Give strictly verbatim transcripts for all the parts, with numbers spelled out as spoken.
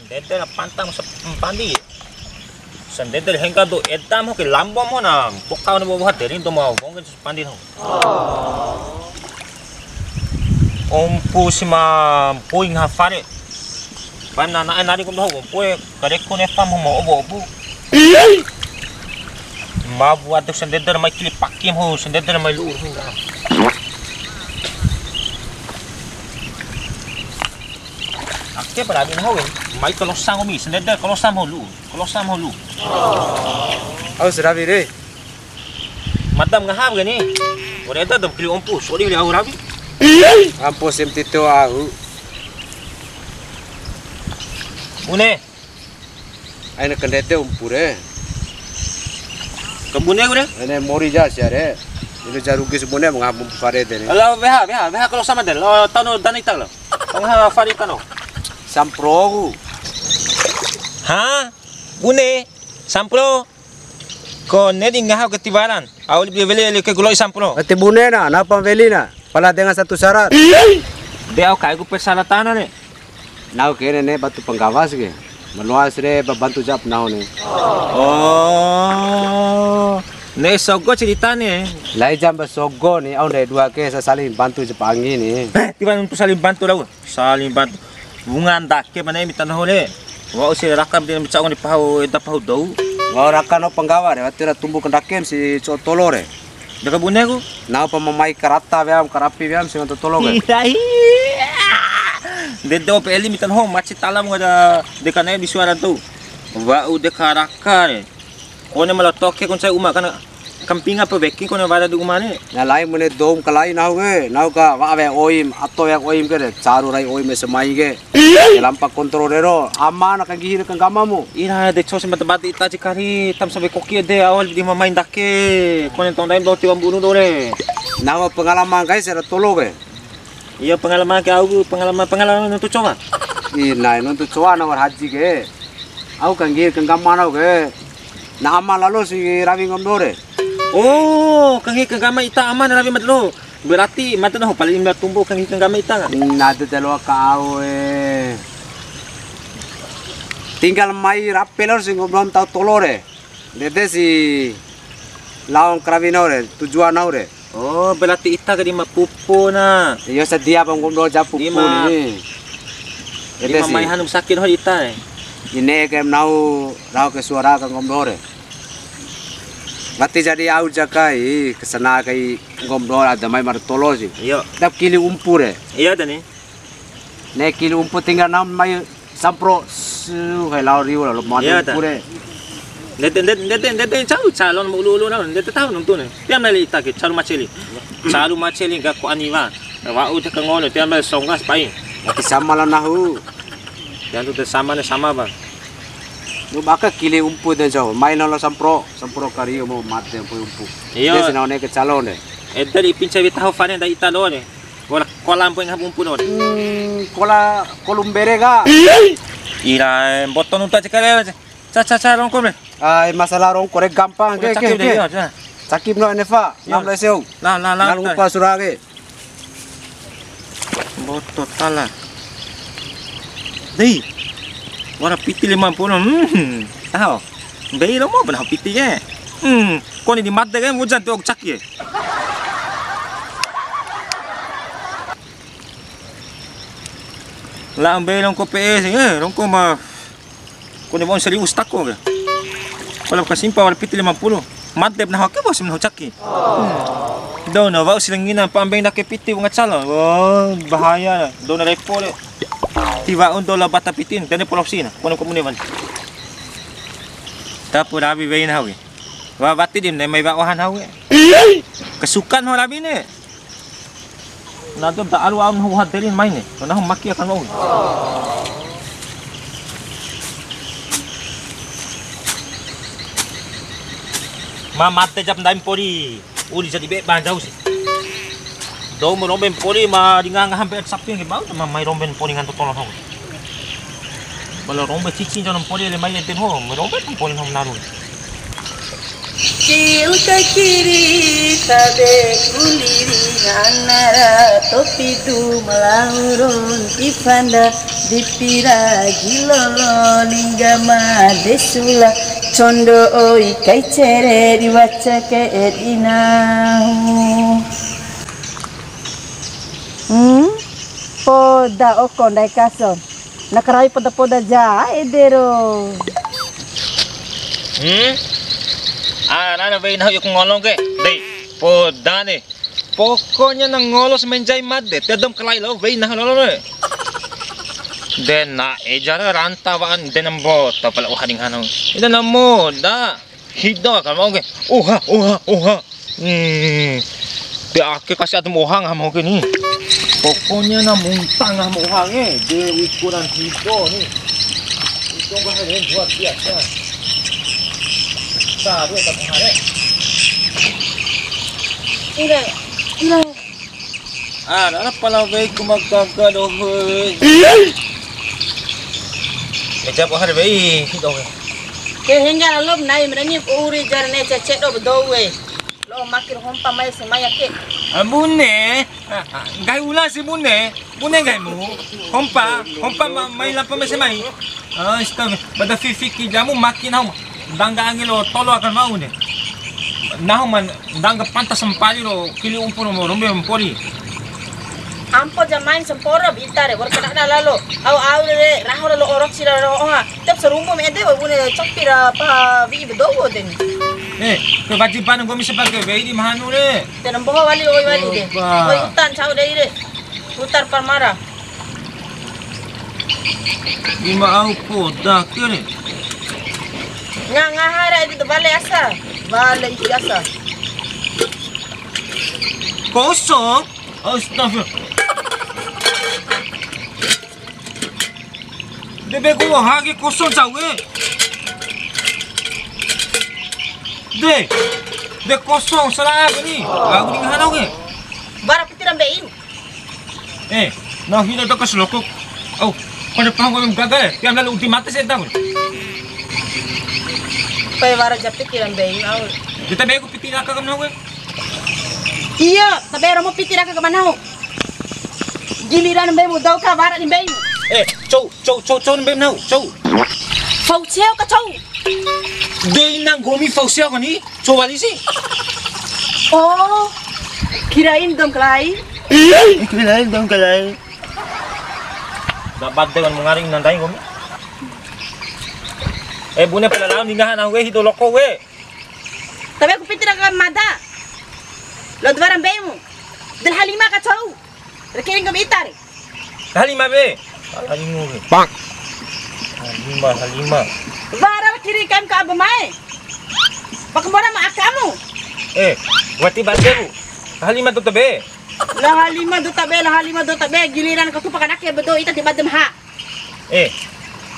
Ndede na panta mu sempandi. Sandede hengka do edam ho ke lambo mo na. Poka na bo hadirin do ma wong ke sempandi ho. Ompu si ma mpui ngaha fare. Pan na na'e nari ku doho ompu e, kareko ne pam mo obo-obu. Ma buat sandede mai kili pakim ho, sandede mai lu'u. Ake para ni ho, mai kalosa ngomi, sandede kalosa mo lu'u, kalosa mo lu'u. Au serabi re. Mada ma ngaha ke ni. Ore eda dam kili ompu, sodi weli au rawi. Ampo sem tito au. Bune. Aina kandede ompu re. Kabune ku re? Ene mori ja sia re. Ini jarugi sebune ma ngaha fare de ni. Lo beha, beha, beha kalosa ma de. Lo tano dana ita lo. Ngaha fare tano. Sampro ku. Ha? Bune, sampro. Kone di ngaha ke tiwaran. Au lebih weli, weli ke guloi sampro. Ati bune na, napa weli na? Pala dengan satu syarat. De au kai ku persyaratan ne. Nahu ke ne, ne, bantu penggawa si ke. Maloa si re, ba bantu jap nahu ne. Oh, ne sogo cerita ne. Lai jam ba sogo ni, au ndai dua ke sa saling bantu jap angi ni. Eh, tiba untuk saling bantu lau. Saling bantu. Wunga ndake mane mita nahu le. Wa'u si raka mita mica'u ni pahu, eda pahu dou. Wa'u raka no penggawa re, wati ra tumbu kandakem si co'o tolo re. Deka bune ku? Nahu pa mamai karata weam, karapi weam, si nganto tolo ke. Iya, iya. Ndede ope eli mita nahu, maci talam ngada deka nai di suara tu. Wa'u deka raka re. Kone mala toke kon sai uma kana kampinga pe weki kone wara di uma ne. Na lai mone dou ma kalai nahu ke, nahu ka wa'a wea oim, ato wea oim ke re, caru rai oim ese mai ke. Lampa kontrol rero, aman aka nggihi re kanggama mu. Ira de cos mata bati ita cikari, tam sampe koki ede awal di mamai ndake, kone tau ndai do tiwa mbunu do re. Nahu pengalaman kai sera tolo ke. Iya, pengalaman ke au, pengalaman, pengalaman nuntu cowa. Ih, nai nuntu cowa na wara haji ke. Au kanggi kanggama nahu ke. Na ama lalo si rawi nggomi doho re. Oh, kanggi kanggama ita ama na rawi mada doho. Berarti mada doho paling indah tumbuh kanggi kanggama ita ka? Na de telo ka au e. Tinggal mai rape lalo si nggomi doho tau tolo re. Ndede si lao karawi nahu re, tujuan nahu re. Oh, berarti ita ke di ma pupu na. Iyo, sadia pa nggomi doho ja pupu ni. Ndede si. Di ma mai hanu saki doho ita e. Ine ke nahu raho ke suara ka nggomi doho re. Wati jadi au ja kai, kesana kai nggomi doho ada mai mada tolo si. Iyo. Dap kili umpu re. Iyo, dani. Ne kili umpu tinggal nahu mai sampro, su, kai lao riu lalo mada umpu re. Ndede, ndede, ndede, ndede, cau calon ulu-ulu nahu, ndede tahu nuntu ne. Tiam nali ita ke, caru maceli. Caru maceli, ga ko aniwa. Wa'u de kangono, tiam nali songga si pai. Wati sama lalo nahu. Tiam tu de sama ne sama, Bang. Nu baka kili umpu de jauh, mai lalo sampro, sampro kari umpu made umpu umpu. Iyo. Ndede si nahu ne ke calon de. Ede di pinca wi tahu fane ndai ita doho de. Kola, kola mpoi ngaha bumpu doho. Hmm, kola, kolumbere ka. Ira, mboto nuntu aja kali. Ca, ca, ca, rongko re. Ai, masalah rongko re gampang. Ke, cakip ke, de, ke. Iya, ca. Cakip no, Nefa. Iya. Enam belas eu. Lah, lah, lah. Nang upa sura ke. Mboto tala. Dei. Wara piti lima puluh. Hmm. Tahu. Mbei romo pernah piti ke. Hmm. Koni di made ke, mujan tu cak ke. La mbei rongko P E si, eh, rongko ma kone wa'u seribu satako ke. Pala ka simpa wara piti lima puluh. Made nahu ke bos nahu caki. Hmm. Dou na wa'u si lenga na pa mbei ndake piti wunga calo. Wah, bahaya. Dou na repo le. Ti wa'u dou la bata piti, tene polosi na. Kone komune wan. Tapu rabi wei nahu ke. Wa wati dim ne mai wa ohan hau e. Kasukan ho rabi ne. Nado da alu aun hu hadirin mai ne. Nahu maki akan wa'u. Ma made jap ndai mpori. Uli jadi be banjau si. Dou ma rombe mpori ma ringa ngaha mpe sapi ke bau ma mai rombe mpori nganto tolo ho. Bala rombe cici jana mpori le mai enten ho, ma rombe mpori ho naru. Kil ka kiri tabe kuliri nganara topi du malauron tifanda dipira gilolo lingga madesula condo oi kai cere diwaca ke edinahu. Hmm? Poda oko ndai kaso. Na karai poda-poda ja ede ro. Hmm? Ah, nana wei nahu iku ngolo ke. Dei, poda ne. Pokoknya na ngolo semenjai made, tedom kalai lo wei nahu lolo ne. De na ejara ranta waan de na mboto pala uha ding hanu. Ida na moda. Hido ka mau ke. Oha, oha, oha. Hmm. Ti ake kasi atu moha ngaha mau ke ni. Pokoknya na munta ngaha moha ke. De ukuran hido ni. Itu enggak ada yang buat biasa. Saru tak mahal. Ira, ira. Ah, nara pala wei ku ma gaga doho e. Eja bohar wei doho e. Ke hengga lalo nai mreni uri jar ne cece do bedo we. Lo makin hompa mai semai ake. Ah, bune. Ah, ah, nggahi ula si bune. Bune nggahimu. Hompa, hompa ma-, mai lampa mai semai. Astaga, pada fifiki jamu makin hau. Dangga angi lo tolo akan mau ne. Nahu man dangga pantas sempali lo kili umpu no rombe mpori. Ampo jamain semporo bita re, wor kena lalo. Au au re, raho lo orok sira ro oha. Tep serumbu me ede, wabune copi ra pa wi'i bedowo den. Eh, kewajiban nggomi sebagai wei di mahanu re. Tenemboho wali, oi wali de. Opa. Oi utan cau dei re. Utar parmara. Ima au poda ke re. Nga ngaha ra ede bale asa. Bale iki asa. Kosong. Astagfirullah. De be ku hagi kosong cau e. De. De kosong salah apa ni? Aku ni ngaha ke. Bara piti ra mbein. Eh, nah hina to kas lokok. Au, pada paham orang gagal. Tiam lalu ulti mate saya tahu. Pai wara ja piti ra mbein au. Kita be ku piti raka kam nahu. Iya, tabe romo piti raka kam nahu. Giliran mbeimu dou ka wara di mbeimu. Eh, cou, cou, cou, cou mbeimu nahu, cou. Fau ceo ka cou. Dei na nggomi fau ceo ka ni, cou wali si. Oh, kirain dou kalai. Kirain dou kalai. Da bade kan mengaring nandai nggomi. Eh, bune pala lao ningaha nahu we, hido loko we. Tabe ku piti raka mada. Lo dua ra mbeimu. Del Halima ka cou. Rekening ka ita re. Halima be. Halima be. Bang. Halima, Halima. Bara kiri kan ka abu mai. Pakembora ma akamu. Eh, wati bade bu. Halima tuh tebe. La Halima do tabe, la Halima do tabe. Giliran ka tu pakanake bedo ita di badem ha. Eh,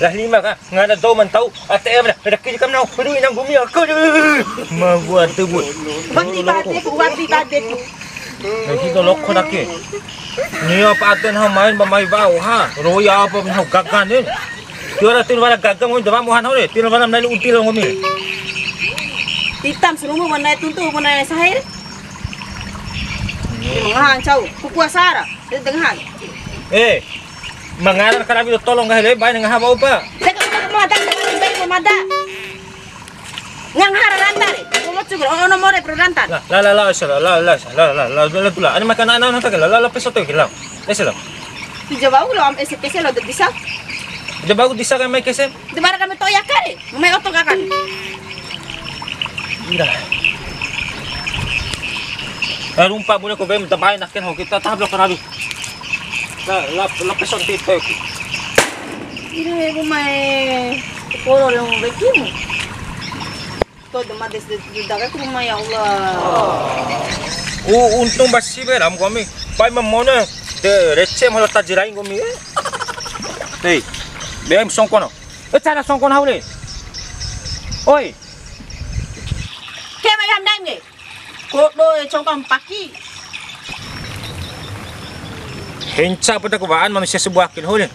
la Halima ka, ngana dou mantau, A T M na, ada kiri kam nau, aduh, inang gumi aku, aduh. Ma buat tu, buat. Wati bade ku, wati bade ku. Nah, kita lokko dake. Ni apa aten ha main ba mai bau ha. Roi apa na gagan ni. Tiwara tiwara gagan ngoi dama muhan hore, tiwara malam nai util ngoi. Hitam serumu mana tuntu mana sahir. Ngaha ncau, ku puasa ra, de dengahan. Eh, mangaran karawi tolong nggahi le, bae ngaha wa'u pa. Deka mada, deka mada. Ngang hara ranta re, ku mocu gula, ono more pro ranta. La, la, la, la, la, la, la, la, la, la, la, la, la, ani makan anak, anak, la, la, la, peso to, la. Ese la. Ti jawa ulo am ese kese lo disa. Jawa disa kan mai kese. Di bara kami toya kare, mai oto kakan. Ira. Eh, rumpa bune ko bem tabai naken ho kita tablo karawi. La, la, la peson tipe. Ira, ibu mai koro yang bekimu. To dema des de daga ke rumah ya Allah. U, untung basi be ram kami. Pai mamona de receh malah tajirai kami. Hei, bem songkono. E cara songkono haule. Oi. Ke mai ham dai nge. Kodo e congkang paki. Henca pada kebaan manusia sebuah akil haule.